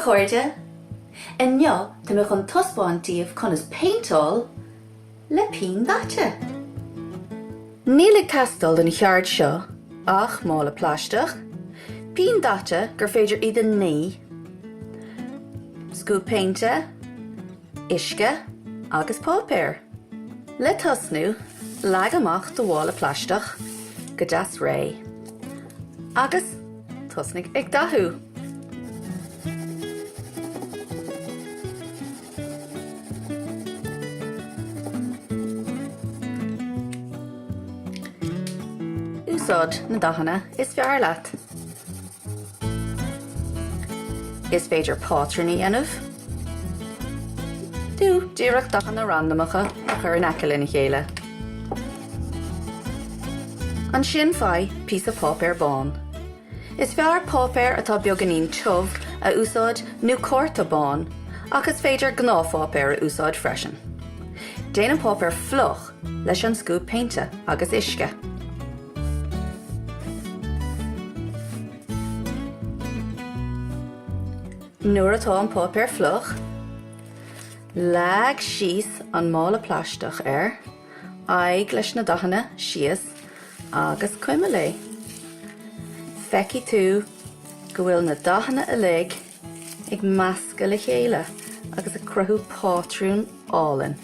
chairde! Inniu tá mé chun taispeáint daoibh conas péinteáil le pinn daite. Níl ag teastáil don cheard seo ach mála plaisteach, pinn daite gur féidir iad a ní, scuab péinte, uisce agus páipéar. Le tosnú, leag amach do mhála plaisteach go deas réidh agus tosnaigh ag dathú. Úsáid na dathanna is fearr leat. Is féidir pátrún a dhéanamh, nó díreach dathanna randamacha a chur in aice lena chéile. Ansin faigh píosa páipéir bán. Is fearr páipéar atá beagáinín tiubh a úsáid nó cárta bán, ach is féidir gnáthpháipéar a úsáid freisin. Déan an páipéar fliuch leis an scuab péinte agus uisce. Nuair atá an páipéar fliuch, leag síos an mála plaisteach air, aghaidh leis na dathanna síos agus cuimil é. Feicfidh tú go bhfuil na dathanna uilig ag meascadh le chéile agus ag cruthú pátrún álainn.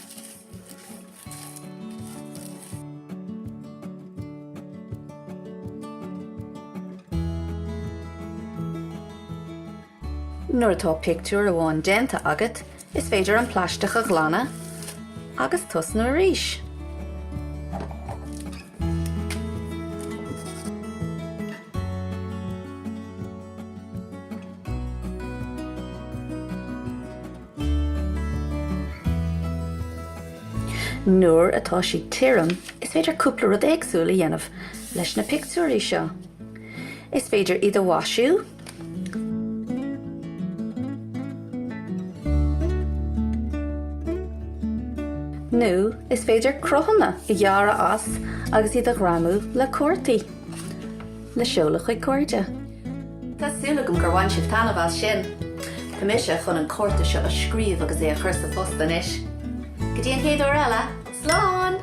Nuair atá pictiúr amháin déanta agat, is féidir an plaisteach a ghlanadh agus tosnú arís. Nuair atá siad tirim, is féidir cúpla rud éagsúil a dhéanamh leis na pictiúirí seo. Is féidir iad a mhaisiú. Nó is féidir cruthanna a ghearradh as agus iad a ghreamú le cártaí le seoladh chuig cairde. Tá súil agam gur bhain sibh taitneamh as sin! Tá mise chun an cárta seo a scríobh agus é a chur sa phost anois. Go dtí an chéad uair eile, slán!